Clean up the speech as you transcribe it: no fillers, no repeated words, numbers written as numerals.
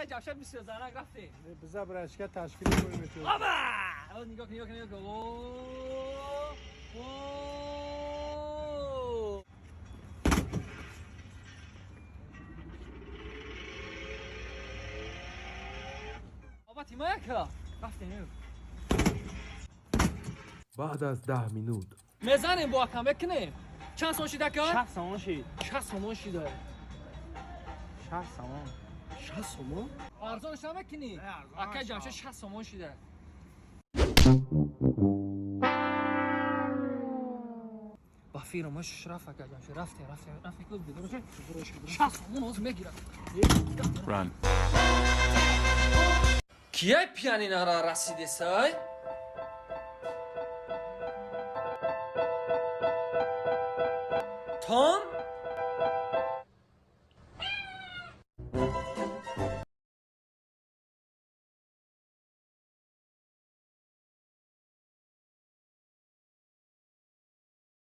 Ҷамшед бисёр занак рафтем. Биза брачка ташкил кунем. Оба! Нигоҳ, нигоҳ, нигоҳ. О! Оба тима яка. Рафтем. Баъд аз 10 минут. Мезанем бо акам бекунем. Чанд сом шида ка? 60 сомон шид. 60 сомон шида. 60 сомон. 60 сомон? Арзонш намекунӣ? Ака Ҷамшед 60 сомон шида. Ба фирма рафт ака Ҷамшед, рафтем, рафтем, рафтем, рафтем. 60 сомон ҳозир мегирад. Run. Кияй пианинара расидесай? Том?